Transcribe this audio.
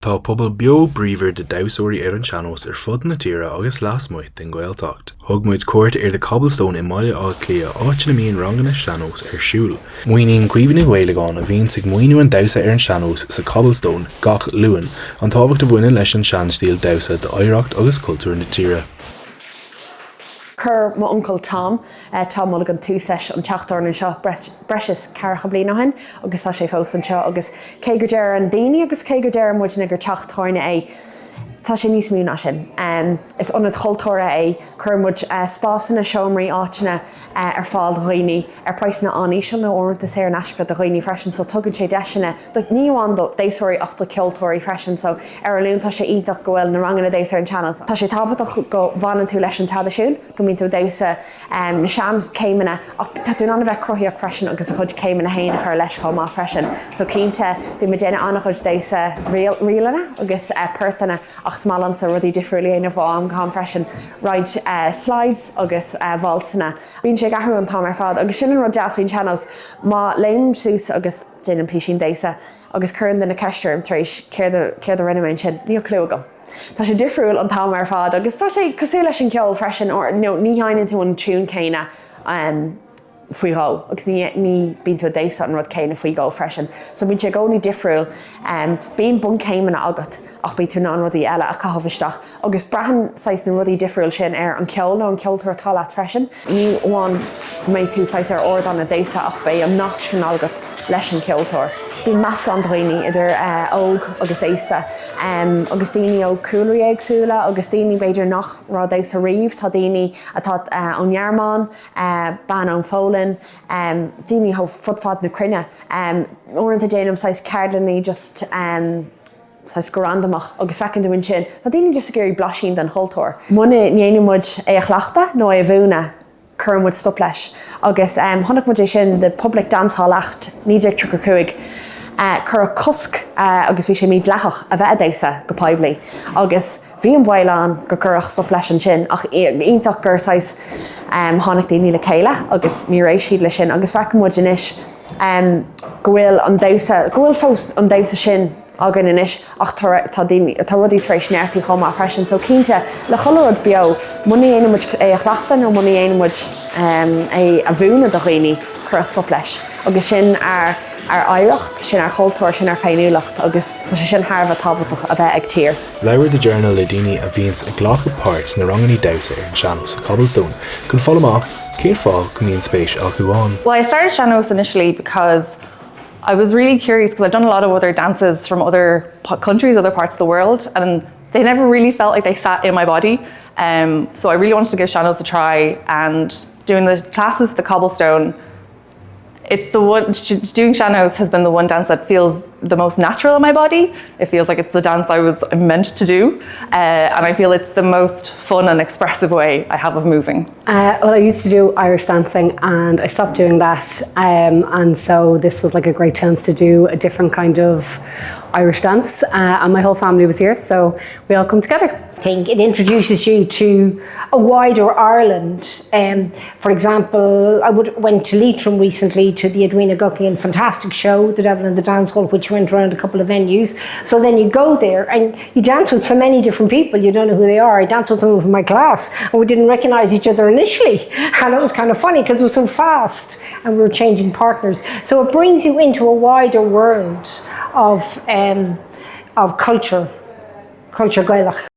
Tá pobal beo bríomhar de dhamhsóirí ar an sean-nós ar fud na tíre agus lasmuigh den Ghaeltacht. Thug muid cuairt ar The Cobblestone i mBaile Átha Cliath, áit ina mbíonn ranganna sean-nóis ar siúl. Míníonn Caoimhe Ní Mhaolagáin, a bhíonns ag múineadh an damhsa ar an sean-nós sa Cobblestone gach Luan, an tábhacht a bhaineann leis an seanstíl damhsa d'oidhreacht agus cultúr na tíre. Chuir m'uncail Tom, Tom Mulligan, tús leis an teach tábhairne anseo breis is ceathracha bliain ó shin agus tá sé fós anseo agus cé go deireann daoine agus cé go deireann muidne gur teach tábhairne é, tá sé níos mó ná sin. Is ionad cultúrtha é, cuireann muid spásanna, seomraí, áiteanna ar fáil do dhaoine ar praghsanna an-íseal nó uaireanta saor in aisce do dhaoine freisin so tugann sé deiseanna do, ní amháin do dhamhsóirí ach do cheoltóirí freisin so ar an Luan tá sé iontach go bhfuil na ranganna damhsa ar an sean-nós. Tá sé tábhachtach go bhfanann tú leis an traidisiún, go mbíonn tú ag damhsa na seanchéimeanna ach tá tú in ann a bheith cruthaíoch freisin agus do chuid céimeanna féin a chur leis chomh maith freisin. So cinnte bíonn muid ag déanamh an-chuid damhsa ríleanna agus portanna ach is maith liomsa rudaí difriúla a dhéanamh ó am go ham freisin, roinnt slides agus válsanna. Bíonn sé ag athrú an t-am ar fad agus sin an rud deas faoin sean-nós, má léimim suas agus déanaim písín damhsa agus cuireann duine ceist orm tar éis céard a céard a rinne mé ansin, níl clue agam. Tá sé difriúil an t-am ar fad agus tá sé cosúil leis an cheol freisin, nó ní sheinneann tú an tiún céanna faoi dhó agus ní ní bíonn tú ag damhsa an rud céanna faoi dhó freisin. So bíonn sé i gcónaí difriúil. Bíonn bunchéimeanna agat ach bíonn tú in ann rudaí eile a chaitheamh isteach agus braitheann saghas na rudaí difriúil sin ar an cheol nó an ceoltóir atá leat freisin. Ní amháin go mbeidh tú saghas ar ardán ag damhsa ach beidh an nasc sin agat leis an cheoltóir. Bíonn meascán de dhaoine, idir óg agus aosta, agus daoine ó chúlraí éagsúla agus daoine b'fhéidir nach raibh ag damhsa riamh. Tá daoine atá ón nGearmáin, bean ón Pholainn, daoine ó fud fad na cruinne. Uaireanta déanaim saghas ceardlanna just saghas go randamach agus feiceann tú ansin, tá daoine just ag iarraidh blaisín den chultúr. Muna ndéanann muid é a chleachtadh nó é a mhúineadh, cuireann muid stop leis. Agus chonaic muid é sin, the Public Dance Hall Act 1935, cuireadh cosc agus bhí sé mídhleathach a bheith ag damhsa go poiblí agus bhí an baol ann go gcuirfeadh stop leis ansin ach iontach gur saghas tháinig daoine le chéile agus níor éist siad leis sin agus feiceann muid anois go bhfuil an damhsa, go bhfuil fós an damhsa sin againn anois ach tá daoine, tá rudaí tar éis neartú chomh maith freisin so cinnte le chuile rud beo muna ndéanann muid é a chleachtadh nó muna ndéanann muid é a mhúineadh do dhaoine cuireadh stop leis agus sin ár ár oidhreacht, sin ár chultúr, sin ár féiniúlacht agus tá sé sin thar a bheith tábhachtach a bheith ag tír. Labhair The Journal le daoine a bhíonns ag glacadh páirt sna ranganna damhsa ar an sean-nós sa Cobblestone chun fáil amach cén fáth go mbíonn spéis acu ann. Well I started sean-nós initially because I was really curious because I've done a lot of other dances from other countries, other parts of the world, and they never really felt like they sat in my body. Um, so I really wanted to give sean-nós a try and doing the classes at the cobblestone, it's the one doing sean-nós has been the one dance that feels the most natural in my body. It feels like it's the dance I was meant to do uh, and I feel it's the most fun and expressive way I have of moving. Uh, well, I used to do Irish dancing and I stopped doing that um, and so this was like a great chance to do a different kind of Irish dance uh, and my whole family was here so we all come together. I think it introduces you to a wider Ireland. Um, for example, I would, went to Leitrim recently to the Edwina Guckian fantastic show, The Devil in the Dance Hall, which went around a couple of venues. So then you go there and you dance with so many different people, you don't know who they are. I danced with someone from my class and we didn't recognize each other initially. And it was kind of funny because it was so fast and we were changing partners. So it brings you into a wider world of, um, of culture, culture Gaelach.